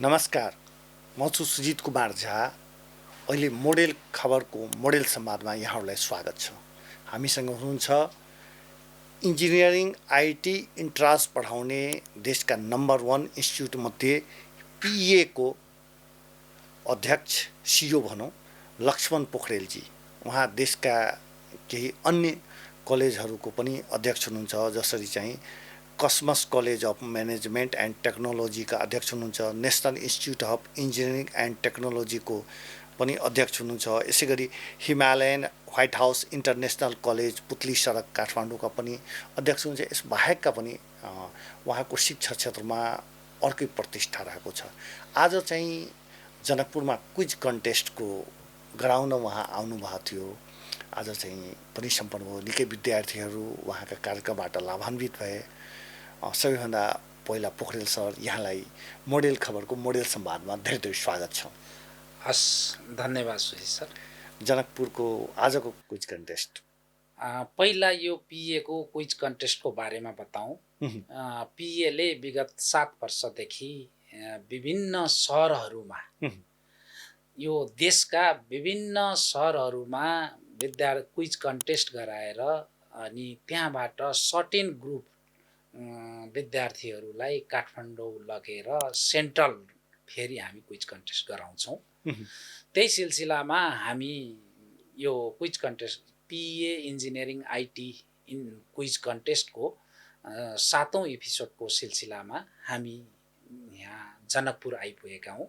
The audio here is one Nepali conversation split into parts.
नमस्कार, म छु सुजित कुमार झा। अहिले मोडेल खबरको मोडेल संवादमा यहाँहरूलाई स्वागत छ। हामीसँग हुनुहुन्छ इन्जिनियरिङ आइटी इन्ट्रान्स पढाउने देशका नम्बर 1 इन्स्टिट्युटमध्ये पिएको अध्यक्ष सिइओ भनौँ लक्ष्मण पोखरेलजी। उहाँ देशका केही अन्य कलेजहरूको पनि अध्यक्ष हुनुहुन्छ, जसरी चाहिँ Cosmos college of management and टेक्नोलोजीका अध्यक्ष हुनुहुन्छ, national institute of engineering and टेक्नोलोजीको पनि अध्यक्ष हुनुहुन्छ। यसै गरी Himalayan white house international college Putali Sadak काठमाडौँका पनि अध्यक्ष हुनुहुन्छ। यस बाहेकका पनि उहाँको शिक्षा क्षेत्रमा अर्कै प्रतिष्ठा रहेको छ। आज चाहिँ जनकपुरमा क्विज कन्टेस्टको गराउन उहाँ आउनुभएको थियो। आज चाहिँ पनि सम्पन्न भयो। निकै विद्यार्थीहरू उहाँका कार्यक्रमबाट लाभान्वित भए। सबैभन्दा पहिला पोखरेल सर, यहाँलाई मोडेल खबरको मोडेल संवादमा धेरै धेरै स्वागत छ। हस्, धन्यवाद सुजित सर। जनकपुरको आजको क्विज कन्टेस्ट, पहिला यो पिएको क्विज कन्टेस्टको बारेमा बताउँ। पिएले विगत 7 वर्षदेखि विभिन्न सहरहरूमा यो देशका विभिन्न सहरहरूमा क्विज कन्टेस्ट गराएर अनि त्यहाँबाट सर्टेन ग्रुप विद्यार्थीहरूलाई काठमाडौँ लगेर सेन्ट्रल फेरि हामी क्विज कन्टेस्ट गराउँछौँ। त्यही सिलसिलामा हामी यो क्विज कन्टेस्ट पिए इन्जिनियरिङ आइटी क्विज कन्टेस्टको 7औं एपिसोडको सिलसिलामा हामी यहाँ जनकपुर आइपुगेका हौँ।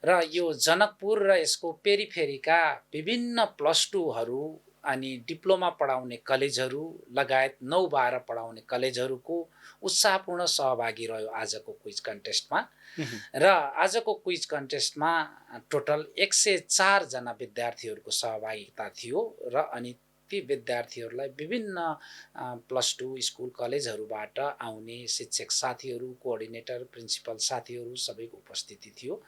र यो जनकपुर र यसको पेरिफेरीका विभिन्न +2हरू अनि डिप्लोमा पढाउने कलेजहरू लगायत 9-12 पढाउने कलेजहरूको उत्साहपूर्ण सहभागी रह्यो आजको क्विज कन्टेस्टमा। र आजको क्विज कन्टेस्टमा टोटल 104 जना विद्यार्थीहरूको सहभागिता थियो। र अनि ती विद्यार्थीहरूलाई विभिन्न +2 स्कुल कलेजहरूबाट आउने शिक्षक साथीहरू, कोअर्डिनेटर, प्रिन्सिपल साथीहरू सबैको उपस्थिति थियो।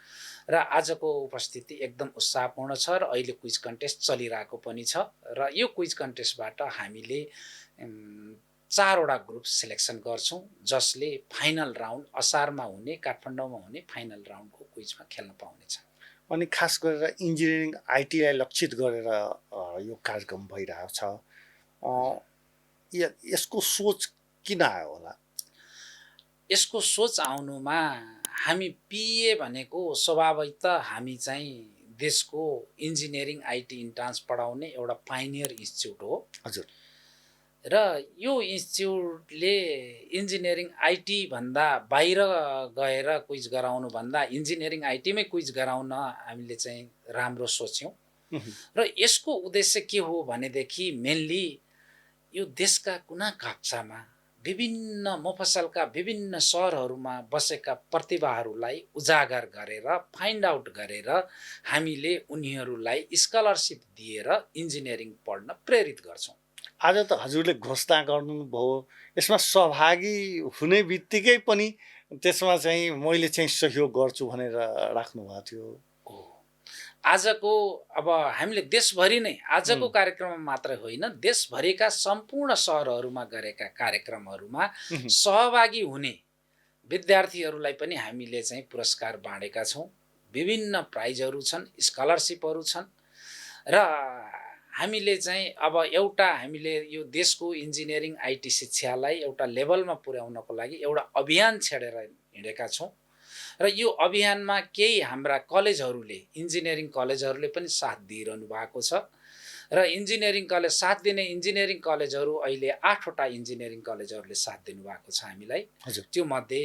र आजको उपस्थिति एकदम उत्साहपूर्ण छ र अहिले क्विज कन्टेस्ट चलिरहेको पनि छ। र यो क्विज कन्टेस्टबाट हामीले 4वटा ग्रुप सिलेक्सन गर्छौँ, जसले फाइनल राउन्ड असारमा हुने काठमाडौँमा हुने फाइनल राउन्डको क्विजमा खेल्न पाउनेछ। अनि खास गरेर इन्जिनियरिङ आइटीलाई लक्षित गरेर यो कार्यक्रम भइरहेको छ। यसको सोच किन आयो होला? यसको सोच आउनुमा हामी पिए भनेको स्वभावतः हामी चाहिँ देशको इन्जिनियरिङ आइटी इन्ट्रान्स पढाउने एउटा पाइनियर इन्स्टिट्युट हो। हजुर। र यो इन्स्टिट्युटले इन्जिनियरिङ आइटी भन्दा बाहिर गएर क्विज गराउनु भन्दा इन्जिनियरिङ आइटीमै क्विज गराउन हामीले चाहिँ राम्रो सोच्यौँ। र यसको उद्देश्य के हो भनेदेखि मेनली यो देशका कुना काप्चामा विभिन्न मफसलका विभिन्न सहरहरूमा बसेका प्रतिभाहरूलाई उजागर गरेर फाइन्ड आउट गरेर हामीले उनीहरूलाई स्कलरसिप दिएर इन्जिनियरिङ पढ्न प्रेरित गर्छौँ। आज त हजुरले घोषणा गर्नुभयो, यसमा सहभागी हुने बित्तिकै पनि त्यसमा चाहिँ मैले चाहिँ सहयोग गर्छु भनेर राख्नुभएको थियो। आजको अब हामीले देशभरि नै आजको कार्यक्रममा मात्र होइन, देशभरिका सम्पूर्ण सहरहरूमा गरेका कार्यक्रमहरूमा सहभागी हुने विद्यार्थीहरूलाई पनि हामीले चाहिँ पुरस्कार बाँडेका छौँ। विभिन्न प्राइजहरू छन्, स्कलरसिपहरू छन्। र हामीले चाहिँ अब हामीले यो देशको इन्जिनियरिङ आइटी शिक्षालाई एउटा लेभलमा पुर्याउनको लागि एउटा अभियान छेडेर हिँडेका छौँ। र यो अभियानमा केही हाम्रा कलेजहरूले, इन्जिनियरिङ कलेजहरूले पनि साथ दिइरहनु भएको छ। र साथ दिने इन्जिनियरिङ कलेजहरू अहिले 8वटा इन्जिनियरिङ कलेजहरूले साथ दिनुभएको छ हामीलाई। त्यो मध्ये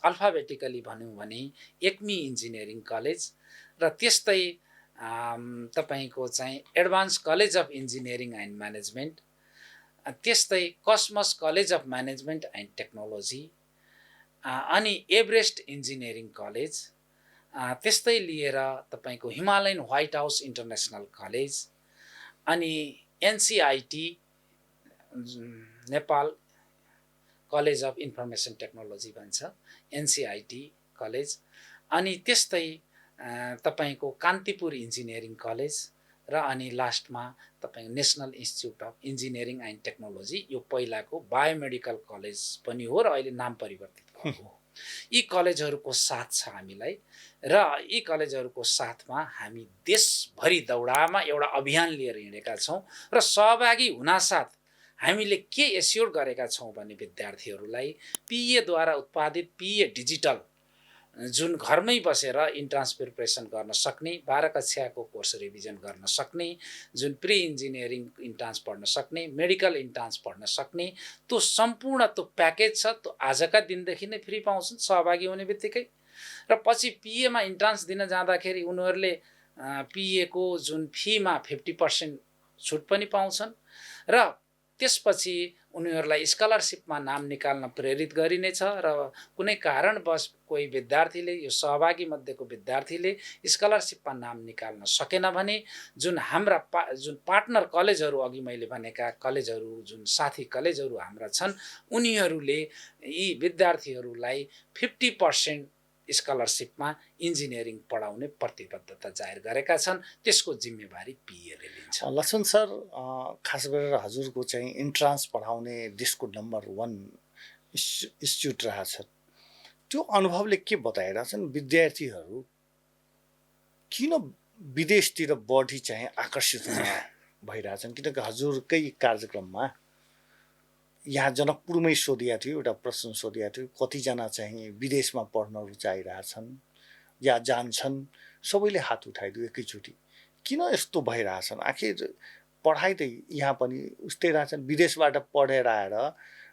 अल्फाबेटिकली भनौँ भने एक्मी इन्जिनियरिङ कलेज, र त्यस्तै तपाईँको चाहिँ advance college of engineering and management, त्यस्तै Cosmos college of management and technology, अनि एभरेस्ट इन्जिनियरिङ कलेज, त्यस्तै लिएर तपाईँको Himalayan white house international college, अनि NCIT Nepal college of information technology भन्छ, एनसिआइटी कलेज, अनि त्यस्तै तपाईँको कान्तिपुर इन्जिनियरिङ कलेज, र अनि लास्टमा तपाईँको national institute of engineering and technology. यो पहिलाको बायोमेडिकल कलेज पनि हो र अहिले नाम परिवर्तित भएको हो। यी कलेजहरूको साथ छ हामीलाई र यी कलेजहरूको साथमा हामी देशभरि दौडामा एउटा अभियान लिएर हिँडेका छौँ र सहभागी हुनासाथ हामीले के एस्योर गरेका छौँ भने विद्यार्थीहरूलाई पिएद्वारा उत्पादित पिए डिजिटल जुन घरमै बसेर इन्ट्रान्स प्रिपरेसन गर्न सक्ने 12 कक्षाको कोर्स रिभिजन गर्न सक्ने जुन प्री इन्जिनियरिङ इन्ट्रान्स पढ्न सक्ने मेडिकल इन्ट्रान्स पढ्न सक्ने त्यो सम्पूर्ण त्यो प्याकेज छ त्यो आजका दिनदेखि नै फ्री पाउँछन् सहभागी हुने बित्तिकै र पछि पिएमा इन्ट्रान्स दिन जाँदाखेरि उनीहरूले पिएको जुन फीमा 50% छुट पनि पाउँछन् र त्यसपछि उनीहरूलाई स्कलरसिपमा नाम निकाल्न प्रेरित गरिनेछ र कुनै कारणवश कोही विद्यार्थीले यो सहभागी मध्येको विद्यार्थीले स्कलरसिपमा नाम निकाल्न सकेन भने जुन हाम्रा जुन पार्टनर कलेजहरू अघि मैले भनेका कलेजहरू जुन साथी कलेजहरू हाम्रा छन् उनीहरूले यी विद्यार्थीहरूलाई 50% स्कलरसिपमा इन्जिनियरिङ पढाउने प्रतिबद्धता जाहेर गरेका छन् त्यसको जिम्मेवारी पिएले लिन्छ। लक्ष्मण सर, खास गरेर हजुरको चाहिँ इन्ट्रान्स पढाउने देशको नम्बर 1 इन्स्टिट्युट रहेछ, त्यो अनुभवले के बताइरहेछन् विद्यार्थीहरू किन विदेशतिर बढी चाहिँ आकर्षित भइरहेछन्? किनकि हजुरकै कार्यक्रममा यहाँ जनकपुरमै सोधिएको थियो, एउटा प्रश्न सोधिएको थियो, कतिजना चाहिँ विदेशमा पढ्न रुचाइरहेछन् या जान्छन्? सबैले हात उठाइदियो एकैचोटि। किन यस्तो भइरहेछन्? आखिर पढाइ त यहाँ पनि उस्तै रहेछन्, विदेशबाट पढेर आएर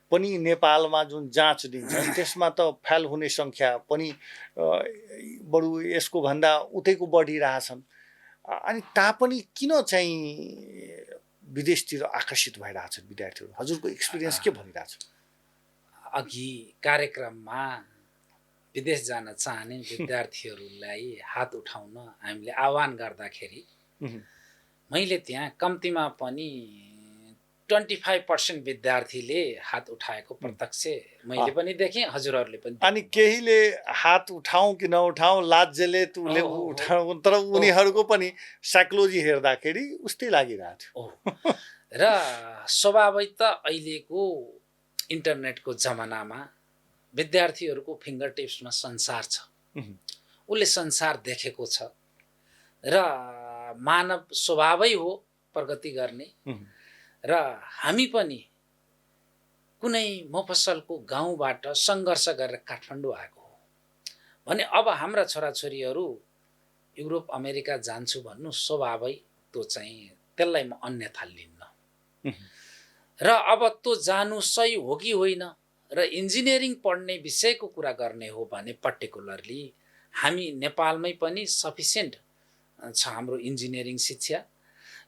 पनि नेपालमा जुन जाँच दिन्छन् त्यसमा त फेल हुने सङ्ख्या पनि बरु यसको भन्दा उतैको बढिरहेछन्। अनि तापनि किन चाहिँ विदेशतिर आकर्षित भइरहेछन् विद्यार्थीहरू? हजुरको एक्सपिरियन्स के भनिरहेछ? अघि कार्यक्रममा विदेश जान चाहने विद्यार्थीहरूलाई हात उठाउन हामीले आह्वान गर्दाखेरि मैले त्यहाँ कम्तीमा पनि 25% विद्यार्थीले हात उठाएको प्रत्यक्ष मैले पनि देखेँ, हजुरहरूले पनि। अनि केहीले हात उठाउँ कि नउठाउँ लाजले तुले उठाउँ, तर उनीहरूको पनि साइकोलोजी हेर्दाखेरि उस्तै लागिरहेको थियो। र स्वाभाविक त अहिलेको इन्टरनेटको जमानामा विद्यार्थीहरूको फिङ्गर टिप्समा संसार छ, उसले संसार देखेको छ र मानव स्वभावै हो प्रगति गर्ने। र हामी पनि कुनै मफसलको गाउँबाट सङ्घर्ष गरेर काठमाडौँ आएको हो भने अब हाम्रा छोराछोरीहरू युरोप अमेरिका जान्छु भन्नु स्वभावै त्यो चाहिँ त्यसलाई म अन्यथा लिन्न। र अब त्यो जानु सही हो कि होइन र इन्जिनियरिङ पढ्ने विषयको कुरा गर्ने हो भने पर्टिकुलरली हामी नेपालमै पनि सफिसियन्ट छ हाम्रो इन्जिनियरिङ शिक्षा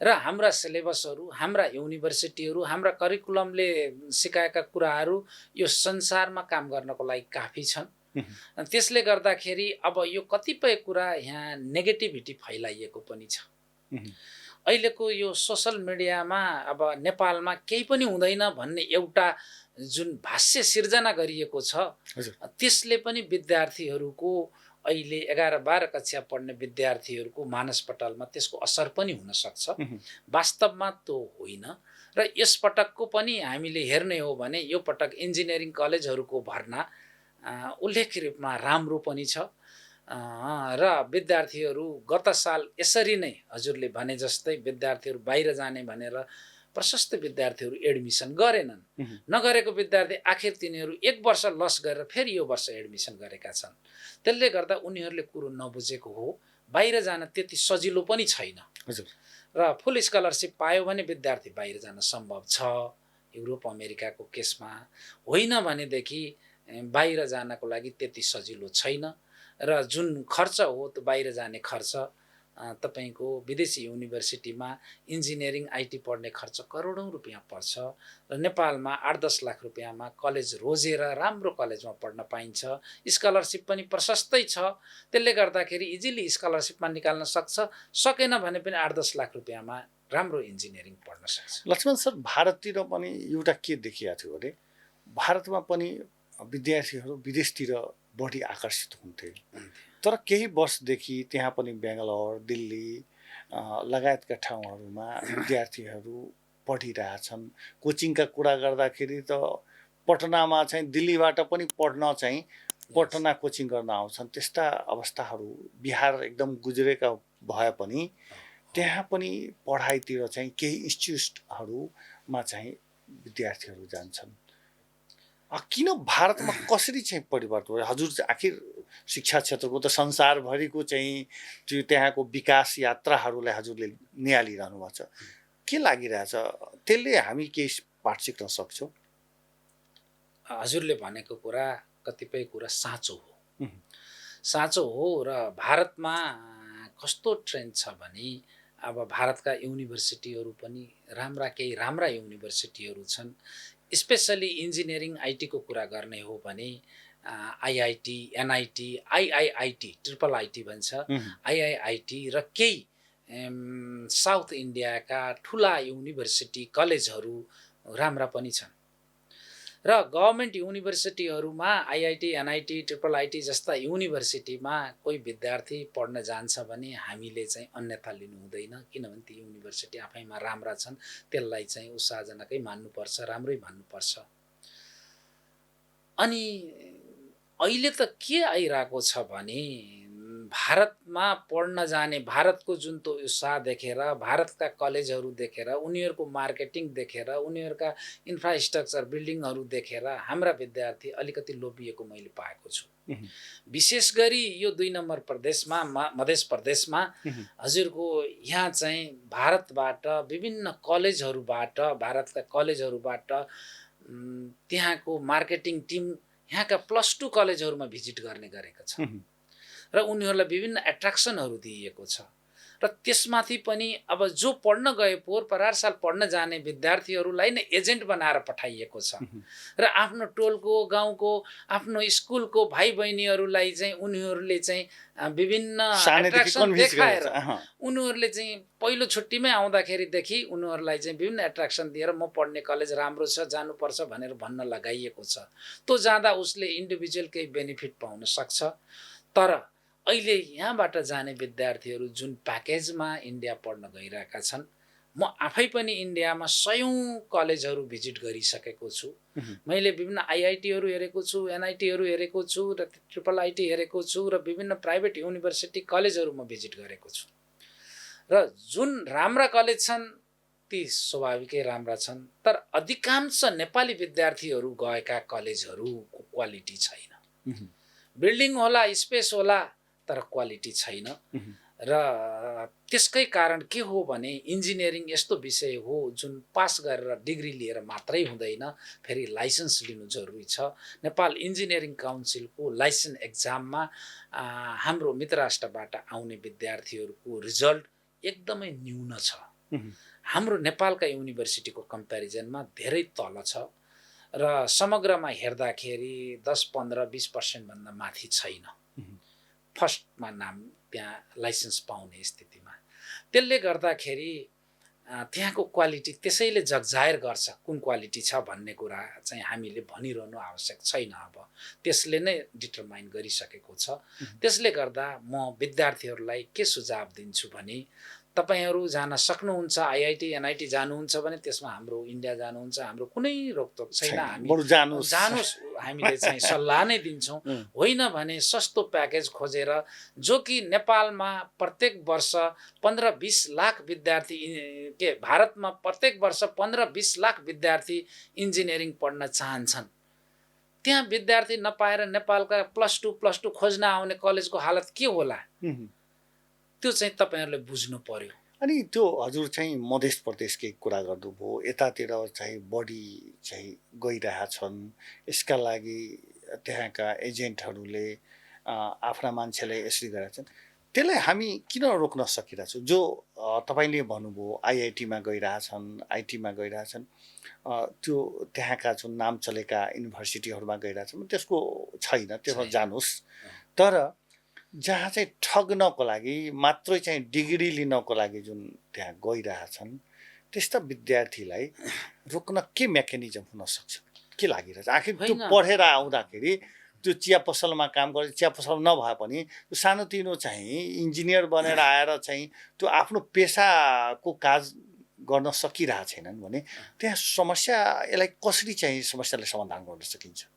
र हाम्रा सिलेबसहरू, हाम्रा युनिभर्सिटीहरू, हाम्रा करिकुलमले सिकाएका कुराहरू यो संसारमा काम गर्नको लागि काफी छन्। त्यसले गर्दाखेरि अब यो कतिपय कुरा यहाँ नेगेटिभिटी फैलाइएको पनि छ। अहिलेको यो सोसल मिडियामा अब नेपालमा केही पनि हुँदैन भन्ने एउटा जुन भाष्य सिर्जना गरिएको छ त्यसले पनि विद्यार्थीहरूको अहिले 11-12 कक्षा पढ्ने विद्यार्थीहरूको मानसपटलमा त्यसको असर पनि हुन सक्छ। वास्तवमा त्यो होइन र यस पटकको पनि हामीले हेर्ने हो भने यो पटक इन्जिनियरिङ कलेजहरूको भर्ना उल्लेख्य रूपमा राम्रो पनि छ र विद्यार्थीहरू गत साल यसरी नै हजुरले भने जस्तै विद्यार्थीहरू बाहिर जाने भनेर प्रशस्त विद्यार्थीहरू एडमिसन गरेनन्। नगरेको विद्यार्थी आखिर तिनीहरू 1 वर्ष लस गरेर फेरि यो वर्ष एडमिसन गरेका छन्। त्यसले गर्दा उनीहरूले कुरो नबुझेको हो, बाहिर जान त्यति सजिलो पनि छैन। र फुल स्कलरसिप पायो भने विद्यार्थी बाहिर जान सम्भव छ युरोप अमेरिकाको केसमा, होइन भनेदेखि बाहिर जानको लागि त्यति सजिलो छैन। र जुन खर्च हो त्यो बाहिर जाने खर्च तपाईको विदेशी युनिभर्सिटीमा इन्जिनियरिङ आइटी पढ्ने खर्च करोडौं रुपियाँ पर्छ र नेपालमा 8-10 लाख रुपियाँमा कलेज रोजेर राम्रो कलेजमा पढ्न पाइन्छ। स्कलरसिप पनि प्रशस्तै छ, त्यसले गर्दाखेरि इजिली स्कलरसिपमा निकाल्न सक्छ, सकेन भने पनि 8-10 लाख रुपियाँमा राम्रो इन्जिनियरिङ पढ्न सक्छ। लक्ष्मण सर, भारततिर पनि एउटा के देखिएको थियो भने भारतमा पनि विद्यार्थीहरू विदेशतिर बढी आकर्षित हुन्थे, तर केही वर्षदेखि त्यहाँ पनि बेङ्गलोर, दिल्ली लगायतका ठाउँहरूमा विद्यार्थीहरू पढिरहेछन्। कोचिङका कुरा गर्दाखेरि त पटनामा चाहिँ दिल्लीबाट पनि पढ्न चाहिँ पटना कोचिङ गर्न आउँछन्। त्यस्ता अवस्थाहरू बिहार एकदम गुज्रेका भए पनि त्यहाँ पनि पढाइतिर चाहिँ केही इन्स्टिट्युटहरूमा चाहिँ विद्यार्थीहरू जान्छन्। किन भारतमा कसरी चाहिँ परिवर्तन भयो? हजुर आखिर शिक्षा क्षेत्रको त संसारभरिको चाहिँ त्यो त्यहाँको विकास यात्राहरूलाई हजुरले निहालिरहनु भएको छ। के लागिरहेछ त्यसले हामी केही पाठ सिक्न सक्छौँ? हजुरले भनेको कुरा कतिपय कुरा साँचो हो, साँचो हो। र भारतमा कस्तो ट्रेन्ड छ भने अब भारतका युनिभर्सिटीहरू पनि केही राम्रा युनिभर्सिटीहरू छन्। स्पेसली इन्जिनियरिङ आइटीको कुरा गर्ने हो भने IIT, NIT, IIIT, triple IT भन्छ, आइआइआइटी र केही साउथ इन्डियाका ठुला युनिभर्सिटी कलेजहरू राम्रा पनि छन्। र गभर्मेन्ट युनिभर्सिटीहरूमा आइआइटी, एनआइटी, ट्रिपल आइटी जस्ता युनिभर्सिटीमा कोही विद्यार्थी पढ्न जान्छ भने हामीले चाहिँ अन्यथा लिनु हुँदैन, किनभने ती युनिभर्सिटी आफैमा राम्रा छन्, त्यसलाई चाहिँ उत्साहजनकै मान्नुपर्छ, राम्रै मान्नुपर्छ। अनि अहिले त के आइरहेको छ भने भारतमा पढ्न जाने, भारतको जुन त्यो उत्साह देखेर, भारतका कलेजहरू देखेर, उनीहरूको मार्केटिङ देखेर, उनीहरूका इन्फ्रास्ट्रक्चर बिल्डिङहरू देखेर हाम्रा विद्यार्थी अलिकति लोभिएको मैले पाएको छु। विशेष गरी यो 2 नम्बर प्रदेशमा, मध्य प्रदेशमा हजुरको यहाँ चाहिँ भारतबाट विभिन्न कलेजहरूबाट, भारतका कलेजहरूबाट त्यहाँको मार्केटिङ टिम यहाँका +2 कलेजहरूमा भिजिट गर्ने गरेको छ र उनीहरूलाई विभिन्न एट्र्याक्सनहरू दिइएको छ। र त्यसमाथि पनि अब जो पढ्न गए पोहोर 18 साल पढ्न जाने विद्यार्थीहरूलाई नै एजेन्ट बनाएर पठाइएको छ र आफ्नो टोलको, गाउँको, आफ्नो स्कुलको भाइ बहिनीहरूलाई चाहिँ उनीहरूले चाहिँ विभिन्न एट्र्याक्सन देखाएर उनीहरूले चाहिँ पहिलो छुट्टीमै आउँदाखेरिदेखि उनीहरूलाई चाहिँ विभिन्न एट्र्याक्सन दिएर म पढ्ने कलेज राम्रो छ, जानुपर्छ भनेर भन्न लगाइएको छ। त्यो जाँदा उसले इन्डिभिजुअल केही बेनिफिट पाउन सक्छ। तर अहिले यहाँबाट जाने विद्यार्थीहरू जुन प्याकेजमा इन्डिया पढ्न गइरहेका छन्, म आफै पनि इन्डियामा 100औं कलेजहरू भिजिट गरिसकेको छु। मैले विभिन्न आइआइटीहरू हेरेको छु, एनआइटीहरू हेरेको छु र ट्रिपल आइटी हेरेको छु र विभिन्न प्राइभेट युनिभर्सिटी कलेजहरू म भिजिट गरेको छु। र जुन राम्रा कलेज छन् ती स्वाभाविकै राम्रा छन्, तर अधिकांश नेपाली विद्यार्थीहरू गएका कलेजहरूको क्वालिटी छैन। बिल्डिङ होला, स्पेस होला, तर क्वालिटी छैन। र त्यसकै कारण के हो भने इन्जिनियरिङ यस्तो विषय हो जुन पास गरेर डिग्री लिएर मात्रै हुँदैन, फेरि लाइसेन्स लिनु जरुरी छ। नेपाल इन्जिनियरिङ काउन्सिलको लाइसेन्स एक्जाममा हाम्रो मित्र राष्ट्रबाट आउने विद्यार्थीहरूको रिजल्ट एकदमै न्यून छ। हाम्रो नेपालका युनिभर्सिटीको कम्पेरिजनमा धेरै तल छ र समग्रमा हेर्दाखेरि 10, 15, 20% भन्दा माथि छैन फर्स्टमा नाम त्यहाँ लाइसेन्स पाउने स्थितिमा। त्यसले गर्दाखेरि त्यहाँको क्वालिटी त्यसैले जगजाहेर गर्छ कुन क्वालिटी छ भन्ने कुरा चाहिँ हामीले भनिरहनु आवश्यक छैन। अब त्यसले नै डिटरमाइन गरिसकेको छ। त्यसले गर्दा म विद्यार्थीहरूलाई के सुझाव दिन्छु भने तपाईहरु जान सक्नुहुन्छ, आईआईटी एनआईटी जानुहुन्छ भने त्यसमा हाम्रो इन्डिया जानुहुन्छ, हाम्रो कुनै रोकटोक छैन। हामी जानुस् हामीले चाहिँ सल्लाह नै दिन्छौं। होइन भने सस्तो प्याकेज खोजेर जो कि नेपालमा प्रत्येक वर्ष 15-20 लाख विद्यार्थी के भारतमा प्रत्येक वर्ष 15-20 लाख विद्यार्थी इन्जिनियरिङ पढ्न चाहन्छन्। त्यहाँ विद्यार्थी नपाएर नेपालका +2 खोज्न आउने कलेजको हालत के होला त्यो चाहिँ तपाईहरुले बुझ्नु पर्यो। अनि त्यो हजुर चाहिँ मध्य प्रदेशकै कुरा गर्नुभयो, यतातिर चाहिँ बढी चाहिँ गइरहेछन्। यसका लागि त्यहाँका एजेन्टहरूले आफ्ना मान्छेलाई यसरी गरेछन्। त्यसलाई हामी किन रोक्न सकिरहेछौँ? जो तपाईले भन्नुभयो आईआईटीमा गइरहेछन्, आईटीमा गइरहेछन्, त्यो त्यहाँका जुन नाम चलेका युनिभर्सिटीहरूमा गइरहेछन्, त्यसको छैन, त्यसमा जानुस्। तर जहाँ चाहिँ ठग्नको लागि मात्रै चाहिँ डिग्री लिनको लागि जुन त्यहाँ गइरहेछन् त्यस्ता विद्यार्थीलाई रोक्न के मेकानिजम हुन सक्छ? के लागिरहेछ? आखिर त्यो पढेर आउँदाखेरि त्यो चिया पसलमा काम गर्ने, चिया पसल नभए पनि त्यो सानोतिनो चाहिँ इन्जिनियर बनेर आएर चाहिँ त्यो आफ्नो पेसाको काज गर्न सकिरहेको छैनन् भने त्यहाँ समस्या, यसलाई कसरी चाहिँ समस्यालाई समाधान गर्न सकिन्छ?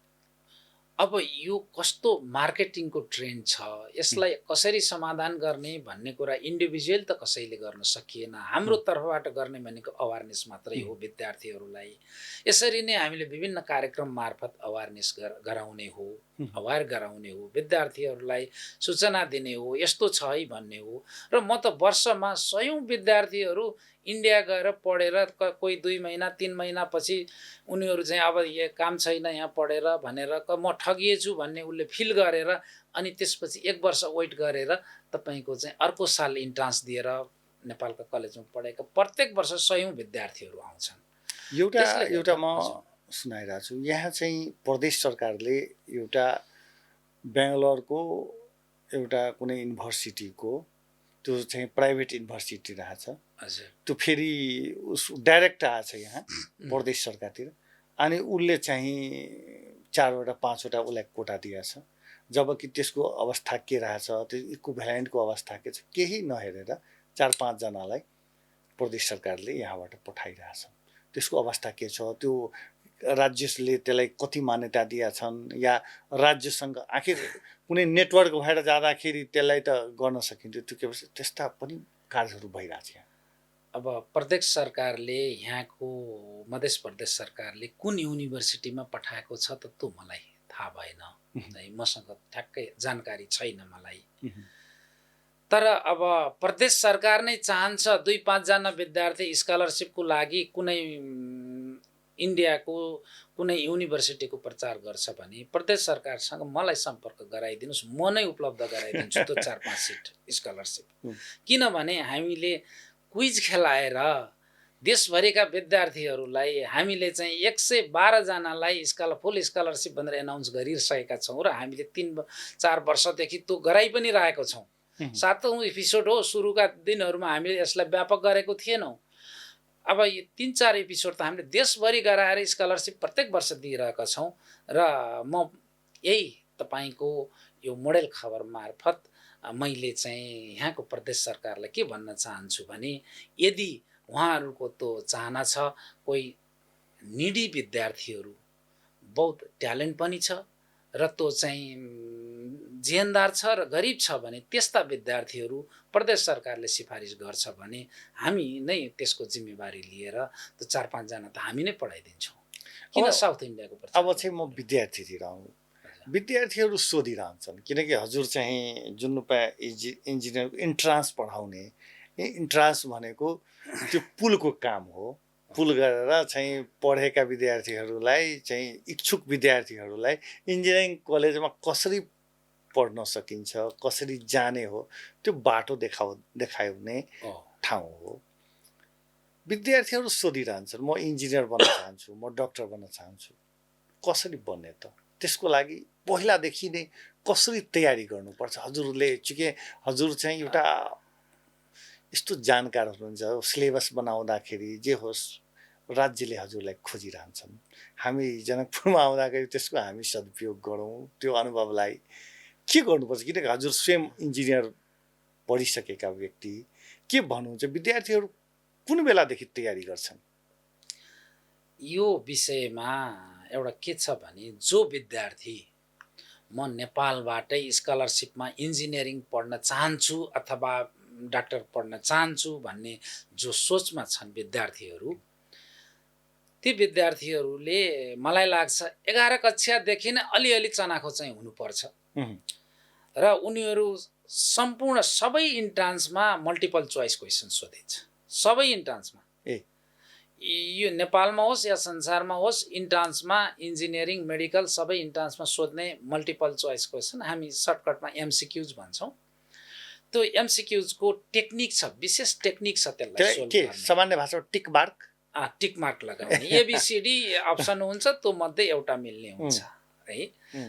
अब यो कस्तो मार्केटिङको ट्रेन्ड छ, यसलाई कसरी समाधान गर्ने भन्ने कुरा इन्डिभिजुअल त कसैले गर्न सकिएन। हाम्रो तर्फबाट गर्ने भनेको अवेरनेस मात्रै हो विद्यार्थीहरूलाई। यसरी नै हामीले विभिन्न कार्यक्रम मार्फत अवेरनेस गराउने हो, अवेर गराउने हो, विद्यार्थीहरूलाई सूचना दिने हो, यस्तो छ है भन्ने हो। र म त वर्षमा सयौँ विद्यार्थीहरू इन्डिया गएर पढेर कोही 2 महिना 3 महिनापछि उनीहरू चाहिँ अब यो काम छैन यहाँ पढेर भनेर म ठगिएछु भन्ने उसले फिल गरेर अनि त्यसपछि 1 वर्ष वेट गरेर तपाईँको चाहिँ अर्को साल इन्ट्रान्स दिएर नेपालका कलेजमा पढेका प्रत्येक वर्ष सयौँ विद्यार्थीहरू आउँछन्। एउटा म सुनाइरहेको छु, यहाँ चाहिँ प्रदेश सरकारले एउटा बेङ्गलोरको एउटा कुनै युनिभर्सिटीको त्यो चाहिँ प्राइभेट युनिभर्सिटी रहेछ, त्यो फेरि उस डाइरेक्ट आएछ यहाँ प्रदेश सरकारतिर। अनि उसले चाहिँ 4वटा 5वटा उसलाई कोटा दिएछ, जबकि त्यसको अवस्था के रहेछ, त्यो इक्विभ्यालेन्टको अवस्था के छ केही नहेरेर 4-5 जनालाई प्रदेश सरकारले यहाँबाट पठाइरहेछ। त्यसको अवस्था के छ, त्यो राज्यले त्यसलाई कति मान्यता दिएछन् या राज्यसँग आखिर कुनै नेटवर्क भएर जाँदाखेरि त्यसलाई त गर्न सकिन्थ्यो, त्यो के भन्छ त्यस्ता पनि कार्यहरू भइरहेछ यहाँ। अब प्रदेश सरकारले यहाँको मध्य प्रदेश सरकारले कुन युनिभर्सिटीमा पठाएको छ त त्यो मलाई थाहा भएन है, मसँग ठ्याक्कै जानकारी छैन मलाई। तर अब प्रदेश सरकार नै चाहन्छ 2-5 जना विद्यार्थी स्कलरसिपको लागि कुनै इन्डियाको कुनै युनिभर्सिटीको प्रचार गर्छ भने प्रदेश सरकारसँग मलाई सम्पर्क गराइदिनुस्, म नै उपलब्ध गराइदिन्छु त्यो 4-5 सिट स्कलरसिप। किनभने हामीले क्विज खेलाएर देशभरिका विद्यार्थीहरूलाई हामीले चाहिँ 112 जनालाई फुल स्कलरसिप भनेर एनाउन्स गरिसकेका छौँ र हामीले 3-4 वर्षदेखि त्यो गराइ पनि रहेको छौँ। 7औं एपिसोड हो, सुरुका दिनहरूमा हामीले यसलाई व्यापक गरेको थिएनौँ। अब यो 3-4 एपिसोड त हामीले देशभरि गराएर स्कलरसिप प्रत्येक वर्ष दिइरहेका छौँ। र म यही तपाईँको यो मोडेल खबर मार्फत मैले चाहिँ यहाँको प्रदेश सरकारलाई के भन्न चाहन्छु भने यदि उहाँहरूको त्यो चाहना छ, कोही निडी विद्यार्थीहरू बहुत ट्यालेन्ट पनि छ र त्यो चाहिँ जियनदार छ र गरिब छ भने त्यस्ता विद्यार्थीहरू प्रदेश सरकारले सिफारिस गर्छ भने हामी नै त्यसको जिम्मेवारी लिएर त्यो 4-5 जना त हामी नै पढाइदिन्छौँ। किन साउथ इन्डियाको प्रचार? अब चाहिँ म विद्यार्थीतिर आउँ। विद्यार्थीहरू सोधिरहन्छन् किनकि हजुर चाहिँ जुन इन्जिनियरको इन्ट्रान्स पढाउने, इन्ट्रान्स भनेको त्यो पुलको काम हो। पुल गरेर चाहिँ पढेका विद्यार्थीहरूलाई चाहिँ इच्छुक विद्यार्थीहरूलाई इन्जिनियरिङ कलेजमा कसरी पढ्न सकिन्छ, कसरी जाने हो त्यो बाटो देखाउने ठाउँ हो। विद्यार्थीहरू सोधिरहन्छन् म इन्जिनियर बन्न चाहन्छु, म डक्टर बन्न चाहन्छु, कसरी बन्ने त? त्यसको लागि पहिलादेखि नै कसरी तयारी गर्नुपर्छ? हजुरले चुके हजुर चाहिँ एउटा यस्तो जानकार हुनुहुन्छ, सिलेबस बनाउँदाखेरि जे होस् राज्यले हजुरलाई खोजिरहन्छन्। हामी जनकपुरमा आउँदाखेरि त्यसको हामी सदुपयोग गरौँ, त्यो अनुभवलाई के गर्नुपर्छ? किनकि हजुर स्वयं इन्जिनियर पढिसकेका व्यक्ति, के भन्नुहुन्छ विद्यार्थीहरू कुन बेलादेखि तयारी गर्छन्? यो विषयमा एउटा के छ भने जो विद्यार्थी म नेपालबाटै स्कलरसिपमा इन्जिनियरिङ पढ्न चाहन्छु अथवा डाक्टर पढ्न चाहन्छु भन्ने जो सोचमा छन् विद्यार्थीहरू, ती विद्यार्थीहरूले मलाई लाग्छ 11 कक्षादेखि नै अलिअलि चनाखो चाहिँ हुनुपर्छ। र उनीहरू सम्पूर्ण सबै इन्ट्रान्समा मल्टिपल चोइस क्वेसन सोधिन्छ, सबै इन्ट्रान्समा। यो नेपालमा होस् या संसारमा होस्, इन्ट्रान्समा इन्जिनियरिङ मेडिकल सबै इन्ट्रान्समा सोध्ने मल्टिपल चोइस क्वेसन हामी सर्टकटमा एमसिक्युज भन्छौँ। त्यो एमसिक्युजको टेक्निक छ, विशेष टेक्निक छ। त्यसलाई के सामान्य भाषामा टिक मार्क लगाउने एबिसिडी अप्सन हुन्छ, त्यो मध्ये एउटा मिल्ने हुन्छ है।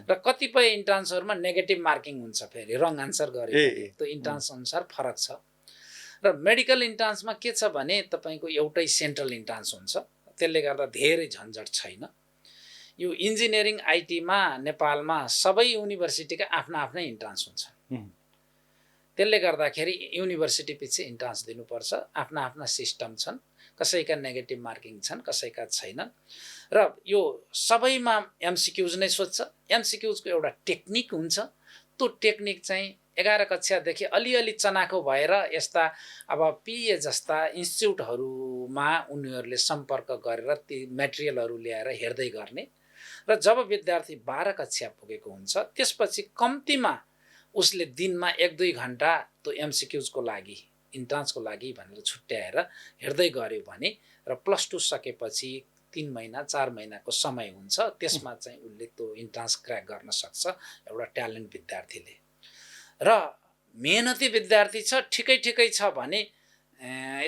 र कतिपय इन्ट्रान्सहरूमा नेगेटिभ मार्किङ हुन्छ, फेरि रङ आन्सर गरे त्यो इन्ट्रान्स अनुसार फरक छ। र मेडिकल इन्ट्रान्समा के छ भने तपाईँको एउटै सेन्ट्रल इन्ट्रान्स हुन्छ, त्यसले गर्दा धेरै झन्झट छैन। यो इन्जिनियरिङ आइटीमा नेपालमा सबै युनिभर्सिटीका आफ्ना आफ्नै इन्ट्रान्स हुन्छ, त्यसले गर्दाखेरि युनिभर्सिटी पछि इन्ट्रान्स दिनुपर्छ। आफ्ना आफ्ना सिस्टम छन्, कसैका नेगेटिभ मार्किङ छन्, कसैका छैनन्। र यो सबैमा एमसिक्युज नै सोध्छ। एमसिक्युजको एउटा टेक्निक हुन्छ, त्यो टेक्निक चाहिँ 11 कक्षादेखि अलिअलि चनाखो भएर यस्ता अब पिए जस्ता इन्स्टिच्युटहरूमा उनीहरूले सम्पर्क गरेर ती मेटेरियलहरू ल्याएर हेर्दै गर्ने र जब विद्यार्थी 12 कक्षा पुगेको हुन्छ त्यसपछि कम्तीमा उसले दिनमा 1-2 घन्टा त्यो एमसिक्युजको लागि इन्ट्रान्सको लागि भनेर छुट्याएर हेर्दै गऱ्यो भने र +2 सकेपछि 3 महिना 4 महिनाको समय हुन्छ, त्यसमा चाहिँ उसले त्यो इन्ट्रान्स क्र्याक गर्न सक्छ एउटा ट्यालेन्ट विद्यार्थीले। र मेहनती विद्यार्थी छ, ठिकै ठिकै छ भने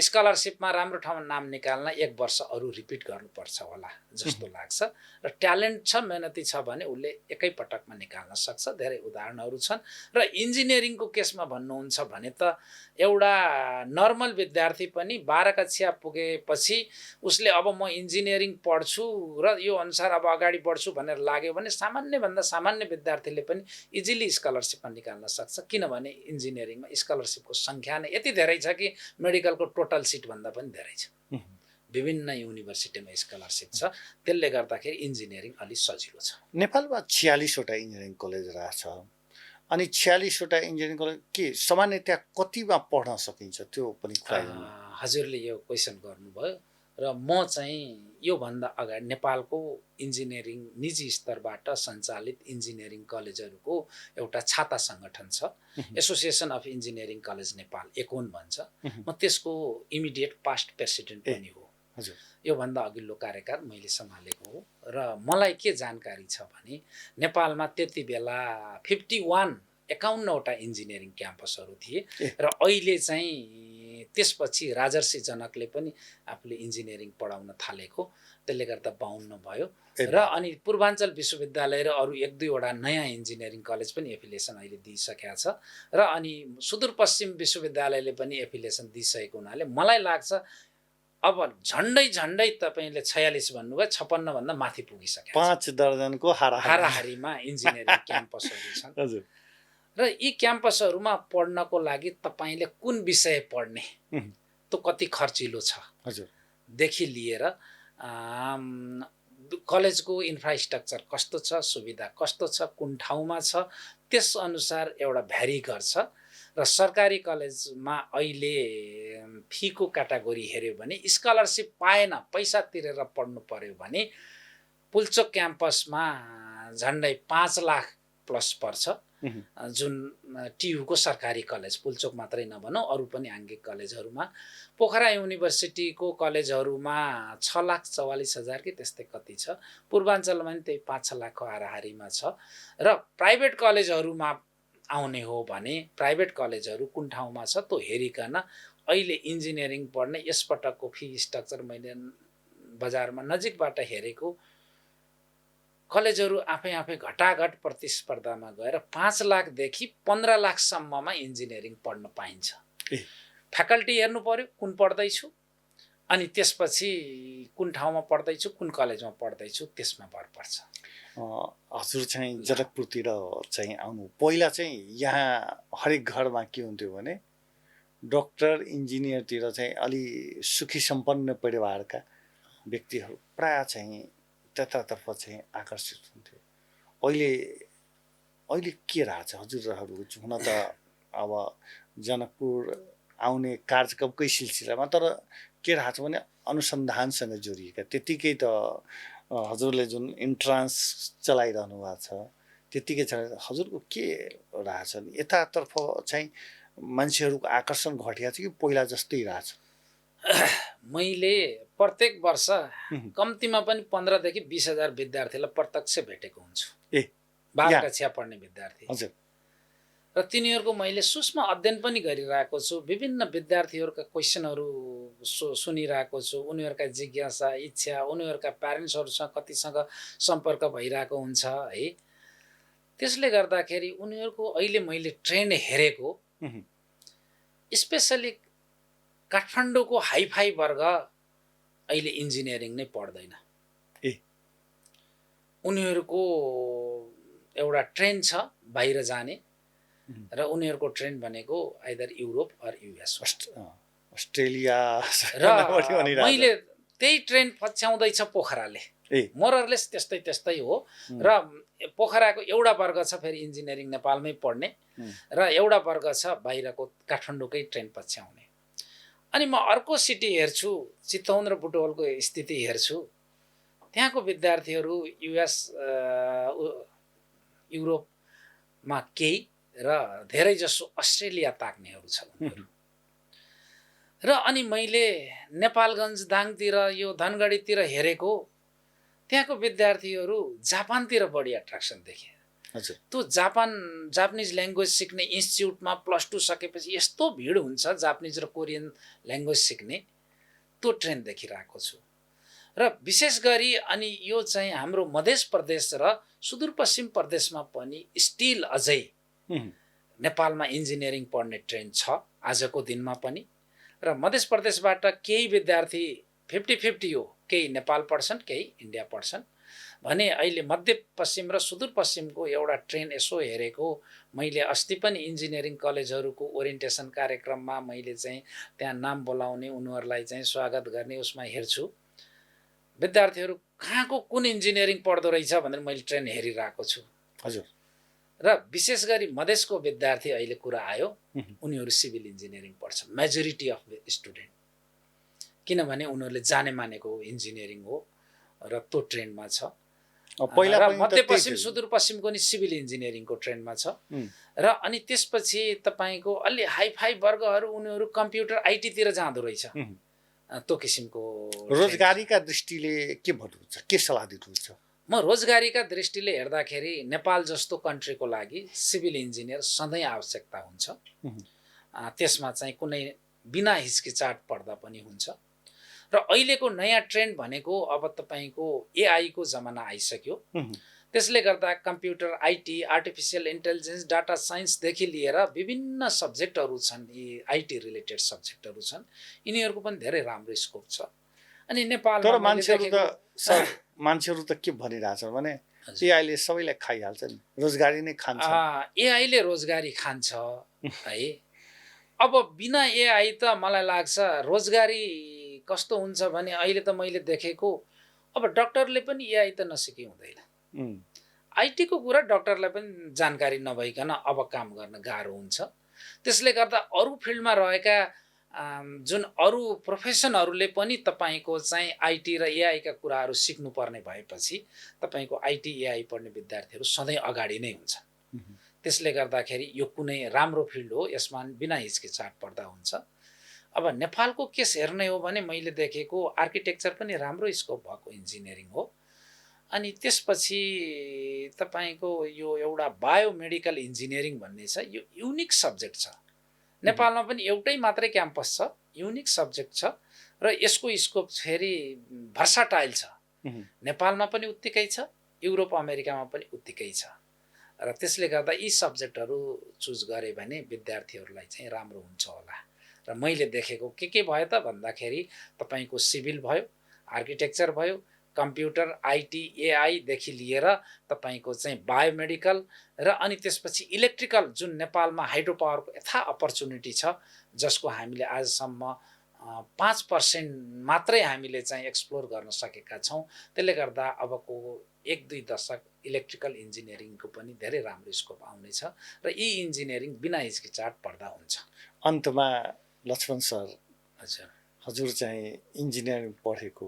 स्कलरसिपमा राम्रो ठाउँमा नाम निकाल्न 1 वर्ष अरू रिपिट गर्नुपर्छ होला जस्तो लाग्छ। र ट्यालेन्ट छ, मेहनती छ भने उसले एकै पटकमा निकाल्न सक्छ। धेरै उदाहरणहरू छन्। र इन्जिनियरिङको केसमा भन्नुहुन्छ भने त एउटा नर्मल विद्यार्थी पनि 12 कक्षा पुगेपछि उसले अब म इन्जिनियरिङ पढ्छु र यो अनुसार अब अगाडि बढ्छु भनेर लाग्यो भने सामान्यभन्दा सामान्य विद्यार्थीले पनि इजिली स्कलरसिपमा निकाल्न सक्छ। किनभने इन्जिनियरिङमा स्कलरसिपको सङ्ख्या नै यति धेरै छ कि मेडिकलको टोटल सिटभन्दा पनि धेरै छ। विभिन्न युनिभर्सिटीमा स्कलरसिप छ, त्यसले गर्दाखेरि इन्जिनियरिङ अलिक सजिलो छ। नेपालमा 46वटा इन्जिनियरिङ कलेज रहेछ। अनि 46वटा इन्जिनियरिङ कलेज के सामान्यतया कतिमा पढ्न सकिन्छ त्यो पनि कुरा गर्नु। हजुरले यो क्वेसन गर्नुभयो र म चाहिँ योभन्दा अगाडि नेपालको इन्जिनियरिङ निजी स्तरबाट सञ्चालित इन्जिनियरिङ कलेजहरूको एउटा छाता सङ्गठन छ, association of engineering college Nepal, एकोन भन्छ। म त्यसको इमिडिएट पास्ट प्रेसिडेन्ट पनि हो। हजुर, योभन्दा अघिल्लो कार्यकाल मैले सम्हालेको हो। र मलाई के जानकारी छ भने नेपालमा त्यति बेला 51वटा इन्जिनियरिङ क्याम्पसहरू थिए र अहिले चाहिँ त्यसपछि राजर्षि जनकले पनि आफूले इन्जिनियरिङ पढाउन थालेको, त्यसले गर्दा 52 भयो। र अनि पूर्वाञ्चल विश्वविद्यालय र अरू 1-2वटा नयाँ इन्जिनियरिङ कलेज पनि एफिलिएसन अहिले दिइसकेका छ। र अनि सुदूरपश्चिम विश्वविद्यालयले पनि एफिलिएसन दिइसकेको हुनाले मलाई लाग्छ अब झन्डै तपाईँले 46 भन्नुभयो, 56 भन्दा माथि पुगिसक्यो। 5 दर्जनको हाराहारीमा इन्जिनियरिङ क्याम्पसहरू छन्। हजुर। र यी क्याम्पसहरूमा पढ्नको लागि तपाईँले कुन विषय पढ्ने, त्यो कति खर्चिलो छ हजुर देखि लिएर कलेजको इन्फ्रास्ट्रक्चर कस्तो छ, सुविधा कस्तो छ, कुन ठाउँमा छ, त्यसअनुसार एउटा भ्यारी गर्छ। र सरकारी कलेजमा अहिले फीको क्याटेगोरी हेऱ्यो भने स्कलरसिप पाएन, पैसा तिरेर पढ्नु पर्यो भने पुल्चोक क्याम्पसमा झन्डै 5 लाख प्लस पर्छ, जुन टियुको सरकारी कलेज, पुल्चोक मात्रै नभनौँ अरू पनि आङ्गिक कलेजहरूमा। पोखरा युनिभर्सिटीको कलेजहरूमा 6,44,000 कि त्यस्तै कति छ। पूर्वाञ्चलमा पनि त्यही 5-6 लाखको हाराहारीमा छ। र प्राइभेट कलेजहरूमा आउने हो भने प्राइभेट कलेजहरू कुन ठाउँमा छ त्यो हेरिकन अहिले इन्जिनियरिङ पढ्ने यसपटकको फी स्ट्रक्चर मैले बजारमा नजिकबाट हेरेको कलेजहरू आफै घटाघट प्रतिस्पर्धामा गएर 5 लाखदेखि 15 लाखसम्ममा इन्जिनियरिङ पढ्न पाइन्छ। फ्याकल्टी हेर्नु पर्यो कुन पढ्दैछु, अनि त्यसपछि कुन ठाउँमा पढ्दैछु, कुन कलेजमा पढ्दैछु, त्यसमा भर पर्छ। हजुर चाहिँ जनकपुरतिर चाहिँ आउनु पहिला चाहिँ यहाँ हरेक घरमा के हुन्थ्यो भने डक्टर इन्जिनियरतिर चाहिँ अलि सुखी सम्पन्न परिवारका व्यक्तिहरू प्राय चाहिँ त्यतातर्फ चाहिँ आकर्षित हुन्थ्यो। अहिले के रहेछ हजुरहरू? हुन त अब जनकपुर आउने कार्यक्रमकै सिलसिलामा, तर के रहेछ भने अनुसन्धानसँग जोडिएका त्यतिकै त हजुरले जुन इन्ट्रान्स चलाइरहनु भएको छ त्यतिकै छ। हजुरको के रहेछ यतातर्फ चाहिँ मान्छेहरूको आकर्षण घटेको छ कि पहिला जस्तै रहेछ? मैले प्रत्येक वर्ष कम्तीमा पनि 15,000 देखि 20,000 विद्यार्थीलाई प्रत्यक्ष भेटेको हुन्छु। 12 कक्षा पढ्ने विद्यार्थी। हजुर। र तिनीहरूको मैले सूक्ष्म अध्ययन पनि गरिरहेको छु। विभिन्न विद्यार्थीहरूका क्वेसनहरू सुनिरहेको छु। उनीहरूका जिज्ञासा, इच्छा, उनीहरूका प्यारेन्ट्सहरूसँग कतिसँग सम्पर्क भइरहेको हुन्छ है। त्यसले गर्दाखेरि उनीहरूको अहिले मैले ट्रेन्ड हेरेको, स्पेसली काठमाडौँको हाइफाई वर्ग अहिले इन्जिनियरिङ नै पढ्दैन। उनीहरूको एउटा ट्रेन्ड छ बाहिर जाने, र उनीहरूको ट्रेन्ड भनेको either Europe or US, Australia. र मैले त्यही ट्रेन्ड पछ्याउँदैछ पोखराले। ए मोररलेस त्यस्तै हो। र पोखराको एउटा वर्ग छ फेरि इन्जिनियरिङ नेपालमै पढ्ने, र एउटा वर्ग छ बाहिरको काठमाडौँकै ट्रेन्ड पछ्याउने। अनि म अर्को सिटी हेर्छु, चितवन र बुटवलको स्थिति हेर्छु, त्यहाँको विद्यार्थीहरू युएस युरोपमा केही र धेरै जसो अस्ट्रेलिया ताक्नेहरू छ उनीहरू। र अनि मैले नेपालगञ्ज दाङतिर यो धनगढीतिर हेरेको त्यहाँको विद्यार्थीहरू जापानतिर बढी एट्र्याक्सन देखे। हजुर त्यो जापानिज ल्याङ्ग्वेज सिक्ने इन्स्टिच्युटमा +2 सकेपछि यस्तो भिड हुन्छ जापानिज र कोरियन ल्याङ्ग्वेज सिक्ने, त्यो ट्रेन्ड देखिरहेको छु। र विशेष गरी अनि यो चाहिँ हाम्रो मध्य प्रदेश र सुदूरपश्चिम प्रदेशमा पनि स्टिल अझै नेपालमा इन्जिनियरिङ पढ्ने ट्रेन्ड छ आजको दिनमा पनि। र मध्य प्रदेशबाट केही विद्यार्थी 50-50 हो, केही नेपाल पढ्छन् केही इन्डिया पढ्छन् भने अहिले मध्यपश्चिम र सुदूरपश्चिमको एउटा ट्रेन यसो हेरेको मैले अस्ति पनि इन्जिनियरिङ कलेजहरूको ओरिएन्टेसन कार्यक्रममा मैले चाहिँ त्यहाँ नाम बोलाउने, उनीहरूलाई चाहिँ स्वागत गर्ने उसमा हेर्छु विद्यार्थीहरू कहाँको कुन इन्जिनियरिङ पढ्दो रहेछ भनेर मैले ट्रेन हेरिरहेको छु। हजुर र विशेष गरी मधेसको विद्यार्थी अहिले कुरा आयो, उनीहरू सिभिल इन्जिनियरिङ पढ्छन् मेजोरिटी अफ स्टुडेन्ट, किनभने उनीहरूले जाने मानेको इन्जिनियरिङ हो र त्यो ट्रेन्डमा छ। पहिला र पनि मध्यपश्चिम सुदूरपश्चिमको नि सिभिल इन्जिनियरिङको ट्रेन्डमा छ। र अनि त्यसपछि तपाईँको अलि हाइफाई वर्गहरू उनीहरू कम्प्युटर आइटीतिर जाँदो रहेछ। त्यो किसिमको रोजगारीका दृष्टिले के भन्नुहुन्छ, के सल्लाह दिनुहुन्छ? म रोजगारीका दृष्टिले हेर्दाखेरि नेपाल जस्तो कन्ट्रीको लागि सिभिल इन्जिनियर सधैँ आवश्यकता हुन्छ। त्यसमा चाहिँ कुनै बिना हिचकिचाट पर्दा पनि हुन्छ। र अहिलेको नयाँ ट्रेन्ड भनेको अब तपाईँको एआईको जमाना आइसक्यो। त्यसले गर्दा computer, IT, artificial intelligence, data साइन्सदेखि लिएर विभिन्न सब्जेक्टहरू छन्, यी आइटी रिलेटेड सब्जेक्टहरू छन्, यिनीहरूको पनि धेरै राम्रो स्कोप छ। अनि नेपालमा तर मान्छेहरू त के भनिरहेछन् भने एआईले सबैलाई खाइहाल्छ नि, रोजगारी नै खान्छ। एआईले रोजगारी खान्छ है। अब बिना एआई त मलाई लाग्छ रोजगारी कस्तो हुन्छ भने अहिले त मैले देखेको अब डक्टरले पनि एआई त नसिके हुँदैन। आइटीको कुरा डक्टरलाई पनि जानकारी नभइकन अब काम गर्न गाह्रो हुन्छ। त्यसले गर्दा अरू फिल्डमा रहेका जुन अरू प्रोफेसनहरूले पनि तपाईँको चाहिँ आइटी र एआईका कुराहरू सिक्नुपर्ने भएपछि तपाईँको आइटी एआई पढ्ने विद्यार्थीहरू सधैँ अगाडि नै हुन्छन्। त्यसले गर्दाखेरि यो कुनै राम्रो फिल्ड हो, यसमा बिना हिचकिचाट पर्दा हुन्छ। अब नेपालको केस हेर्ने हो भने मैले देखेको आर्किटेक्चर पनि राम्रो स्कोप भएको इन्जिनियरिङ हो। अनि त्यसपछि तपाईँको यो एउटा बायोमेडिकल इन्जिनियरिङ भन्ने छ, यो युनिक सब्जेक्ट छ। नेपालमा पनि एउटै मात्रै क्याम्पस छ, युनिक सब्जेक्ट छ र यसको स्कोप फेरि भर्साटाइल छ। नेपालमा पनि उत्तिकै छ, युरोप अमेरिकामा पनि उत्तिकै छ। र त्यसले गर्दा यी सब्जेक्टहरू चुज गरे भने विद्यार्थीहरूलाई चाहिँ राम्रो हुन्छ होला। र मैले देखेको के भयो त भन्दाखेरि तपाईँको सिभिल भयो, आर्किटेक्चर भयो, कम्प्युटर, आइटी, एआईदेखि लिएर तपाईँको चाहिँ बायोमेडिकल र अनि त्यसपछि इलेक्ट्रिकल, जुन नेपालमा हाइड्रो पावरको यथा अपर्च्युनिटी छ, जसको हामीले आजसम्म 5% मात्रै हामीले चाहिँ एक्सप्लोर गर्न सकेका छौँ। त्यसले गर्दा अबको 1-2 दशक इलेक्ट्रिकल इन्जिनियरिङको पनि धेरै राम्रो स्कोप आउनेछ र यी इन्जिनियरिङ बिना हिचकिचाट पर्दा हुन्छ। अन्तमा लक्ष्मण सर, हजुर चाहिँ इन्जिनियरिङ पढेको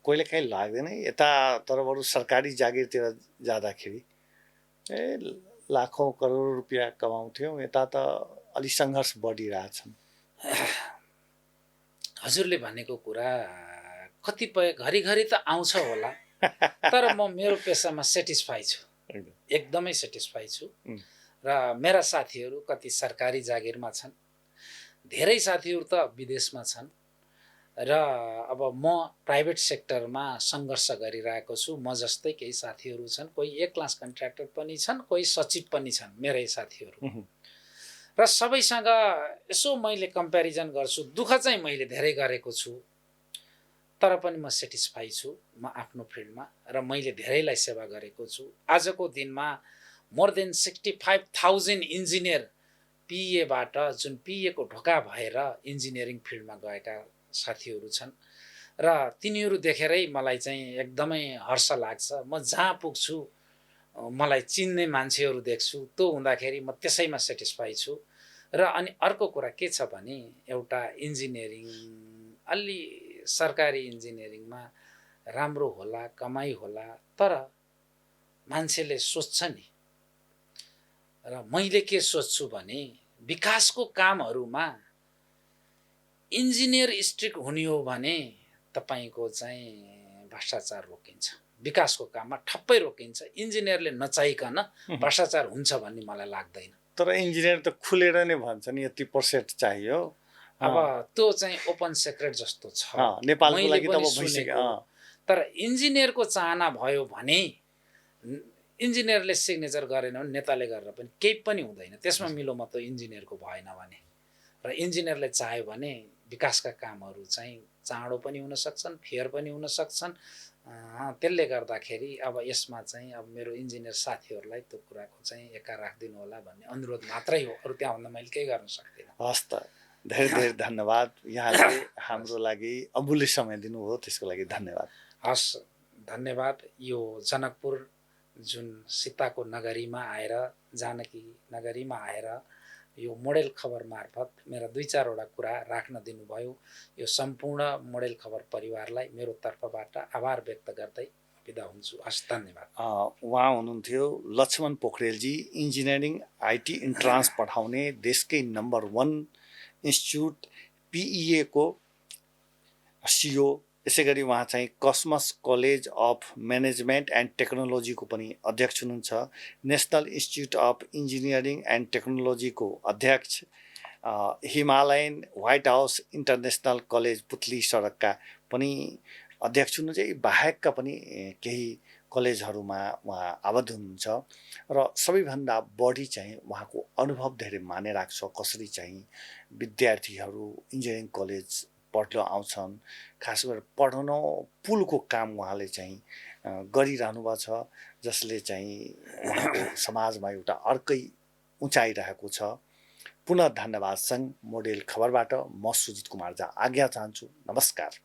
कहिलेकाहीँ लाग्दैन यता तरबरु सरकारी जागिरतिर जाँदाखेरि लाखौँ करोड रुपियाँ कमाउँथ्यौँ, यता त अलि सङ्घर्ष बढिरहेछन्? हजुरले भनेको कुरा कतिपय घरिघरि त आउँछ होला, तर म मेरो पेसामा सेटिस्फाई छु, एकदमै सेटिस्फाई छु। र मेरा साथीहरू कति सरकारी जागिरमा छन्, धेरै साथीहरू त विदेशमा छन् र अब म प्राइभेट सेक्टरमा सङ्घर्ष गरिरहेको छु। म जस्तै केही साथीहरू छन्, कोही ए क्लास कन्ट्र्याक्टर पनि छन्, कोही सचिव पनि छन् मेरै साथीहरू। र सबैसँग यसो मैले कम्पेरिजन गर्छु, दुःख चाहिँ मैले धेरै गरेको छु, तर पनि म सेटिस्फाई छु म आफ्नो फिल्डमा र मैले धेरैलाई सेवा गरेको छु। आजको दिनमा मोर देन 65,000 इन्जिनियर पिएबाट जुन पिएको ढोका भएर इन्जिनियरिङ फिल्डमा गएका साथीहरू छन् र तिनीहरू देखेरै मलाई चाहिँ एकदमै हर्ष लाग्छ। म जहाँ पुग्छु मलाई चिन्ने मान्छेहरू देख्छु, त्यो हुँदाखेरि म त्यसैमा सेटिस्फाई छु। र अनि अर्को कुरा के छ भने एउटा इन्जिनियरिङ अलि सरकारी इन्जिनियरिङमा राम्रो होला, कमाइ होला, तर मान्छेले सोच्छ नि, र मैले के सोच्छु भने विकासको कामहरूमा इन्जिनियर स्ट्रिक्ट हुने हो भने तपाईँको चाहिँ भ्रष्टाचार रोकिन्छ, विकासको काममा ठप्पै रोकिन्छ। इन्जिनियरले नचाहिकन भ्रष्टाचार हुन्छ भन्ने मलाई लाग्दैन। तर इन्जिनियर त खुलेर नै भन्छ नि यति पर्सेन्ट चाहियो। अब त्यो चाहिँ ओपन सेक्रेट जस्तो छ, नेपालको लागि त मैले अब पनि भइसक्यो। सुनेको। तर इन्जिनियरको चाहना भयो भने इन्जिनियरले सिग्नेचर गरेन भने नेताले गरेर पनि केही पनि हुँदैन। त्यसमा मिलोमतो इन्जिनियरको भएन भने, र इन्जिनियरले चाह्यो भने विकासका कामहरू चाहिँ चाँडो पनि हुन सक्छन्, फेयर पनि हुन सक्छन्। त्यसले गर्दाखेरि अब यसमा चाहिँ अब मेरो इन्जिनियर साथीहरूलाई त्यो कुराको चाहिँ एका राखिदिनु होला भन्ने अनुरोध मात्रै हो, अरू त्यहाँभन्दा मैले केही गर्न सक्दिनँ। हस् त, धेरै धेरै धन्यवाद। यहाँले हाम्रो लागि अमूल्य समय दिनुभयो, त्यसको लागि धन्यवाद। हस्, धन्यवाद। यो जनकपुर जुन सीताको नगरीमा आएर, जानकी नगरीमा आएर यो मोडेल खबर मार्फत मेरा 2-4 वटा कुरा राख्न दिनुभयो। यो सम्पूर्ण मोडेल खबर परिवारलाई मेरो तर्फबाट आभार व्यक्त गर्दै बिदा हुन्छु। हस्, धन्यवाद। उहाँ हुनुहुन्थ्यो लक्ष्मण पोखरेलजी, इन्जिनियरिङ आइटी इन्ट्रान्स पढाउने देशकै नम्बर 1 इन्स्टिच्युट PEA को CEO। यसै गरी उहाँ चाहिँ Cosmos college of management and टेक्नोलोजीको पनि अध्यक्ष हुनुहुन्छ, national institute of engineering and टेक्नोलोजीको अध्यक्ष, Himalayan white house international college पुतली सडकका पनि अध्यक्ष हुनुहुन्छ। यी बाहेकका पनि केही कलेजहरूमा उहाँ आबद्ध हुनुहुन्छ र सबैभन्दा बढी चाहिँ उहाँको अनुभव धेरै माने राख्छ। कसरी चाहिँ विद्यार्थीहरू इन्जिनियरिङ कलेज पढ्न आउँछन्, खास गरेर पढाउन पुलको काम उहाँले चाहिँ गरिरहनु भएको छ, जसले चाहिँ उहाँको समाजमा एउटा अर्कै उचाइ रहेको छ। पुनः धन्यवाद सँग मोडेल खबरबाट म सुजित कुमार झा आज्ञा चाहन्छु। नमस्कार।